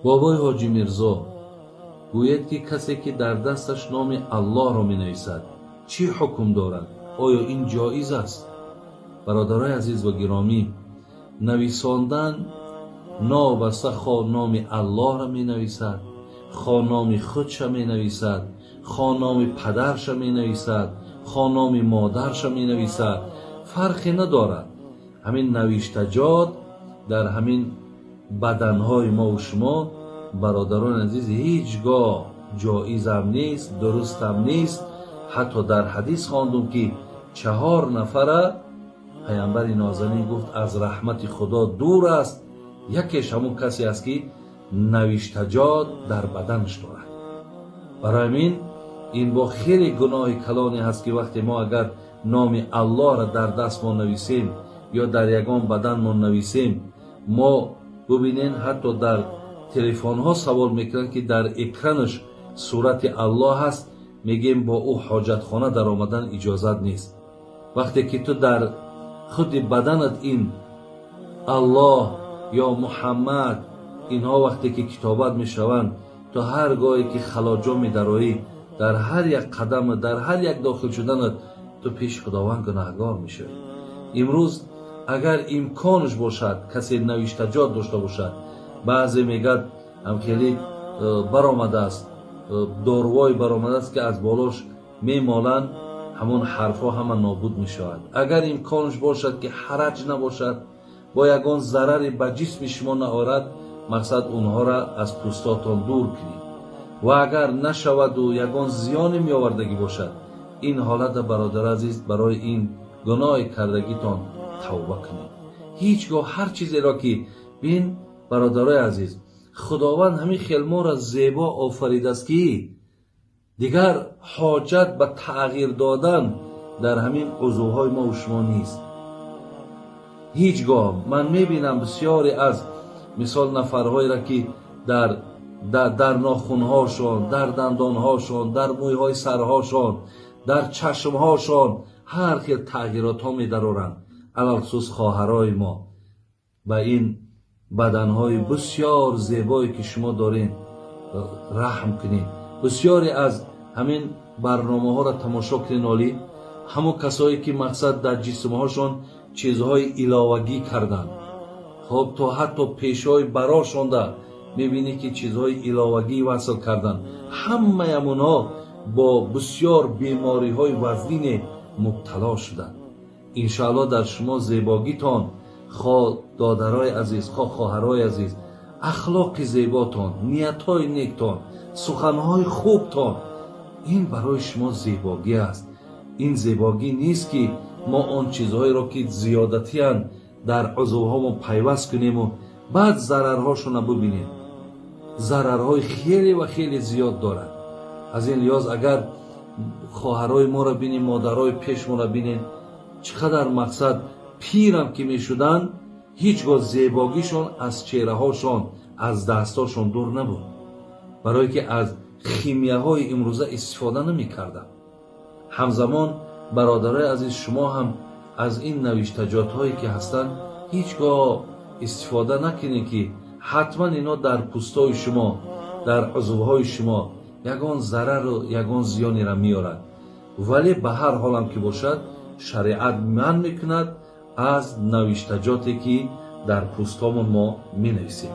Бобои Ҳоҷӣ Мирзо, гӯед, ки касе, ки дар дасташ номи Аллоҳро менависад, чӣ ҳукм дорад? Оё ин ҷоиз аст? Бародарои азиз ва гиромӣ, нависондан, новобаста хо номи Аллоҳро менависад, хо номи худша менависад, хо номи падарша менависад, хо номи модарша менависад, фарқе надорад. Ҳамин навиштаҷот дар ҳамин баданҳои мову шумо, бародарони азиз, ҳеҷ гоҳ ҷоизам нест, дурустам нест. Ҳатто дар ҳадис хондум, ки чаҳор нафара Паямбари нозанин гуфт, аз раҳмати Худо дур аст. Якеш ҳамун касе аст, ки навиштаҷот дар баданаш дорад. Барои ҳамин ин бо хеле гуноҳи калоне ҳаст, ки вақте мо агар номи Аллоҳро дар дастмон нависем ё дар ягон баданмон нависем. Мо бубинен, ҳатто дар телефонҳо савол мекунанд, ки дар экранаш сурати Аллоҳ ҳаст, мегӯем, бо ӯ ҳоҷатхона даромадан иҷозат нест. Вақте ки ту дар худи баданат ин Аллоҳ ё Муҳаммад, инҳо вақте ки китобат мешаванд, ту ҳар гоҳе ки халоҷо медароӣ, дар ҳар як қадама, дар ҳар як дохил шуданат, ту пеши Худованд гунаҳгор мешавӣ. Имрӯз агар имконаш бошад, касе навиштаҷот дошта бошад, баъзе мегӯяд, ҳамхеле баромадааст, дорувое баромадааст, ки аз болош мемоланд, ҳамон ҳарфҳо ҳама нобуд мешавад. Агар имконаш бошад, ки ҳараҷ набошад, бо ягон зараре ба ҷисми шумо наорад, мақсад, онҳоро аз пӯстотон дур кунед. Ва агар нашаваду ягон зиёне меовардагӣ бошад, ин ҳолата, бародари азиз, барои ин гуноҳи кардагитон тавба кунед. Ҳеҷ гоҳ ҳар чизеро ки бин, бародарои азиз, Худованд ҳамин хел моро зебо офаридааст, ки дигар ҳоҷат ба тағйир додан дар ҳамин узвҳои мо шумо нест. Ҳеҷ гоҳ ман мебинам бисёре аз, мисол, нафарҳоеро, ки дар нохунҳошон, дар дандонҳошон, дар мӯйҳои сарҳошон, дар чашмҳошон ҳар хел тағйиротҳо медароранд. Алалхусус хоҳарои мо, ба ин баданҳои бисёр зебое, ки шумо доред, раҳм кунед. Бисёре аз ҳамин барномаҳоро тамошо кунед, олӣ ҳамон касое, ки, мақсад, дар ҷисмҳошон чизҳои иловагӣ карданд. Хоб, то ҳатто пешҳои барошонда мебинӣ, ки чизҳои иловагӣ васл карданд. Ҳамаям онҳо бо бисёр бемориҳои вазнине мубтало шуданд. Иншоалло, дар шумо зебогитон, хо додарои азиз, хо хоҳарои азиз, ахлоқи зеботон, ниятҳои нектон, суханҳои хубтон, ин барои шумо зебогӣ аст. Ин зебогӣ нест, ки мо он чизҳоеро, ки зиёдатиянд, дар узвҳомон пайваст кунему баъд зарарҳошонро бубинем. Зарарҳои хеле ва хеле зиёд дорад. Аз ин лиҳоз, агар хоҳарои моро бинем, модарои пешмонро бинем, чӣ қадар, мақсад, пирам ки мешуданд, ҳеҷ гоҳ зебогишон аз чеҳраҳошон, аз дастҳошон дур набуд, барое ки аз химияҳои имрӯза истифода намекарданд. Ҳамзамон, бародарои азиз, шумо ҳам аз ин навиштаҷотҳое, ки ҳастанд, ҳеҷ гоҳ истифода накунед, ки ҳатман ино дар пӯстои шумо, дар узвҳои шумо ягон зарару ягон зиёнеро меорад. Вале ба ҳар ҳолам ки бошад, шариат манъ мекунад аз навиштаҷоте, ки дар пӯстҳомон мо менависем.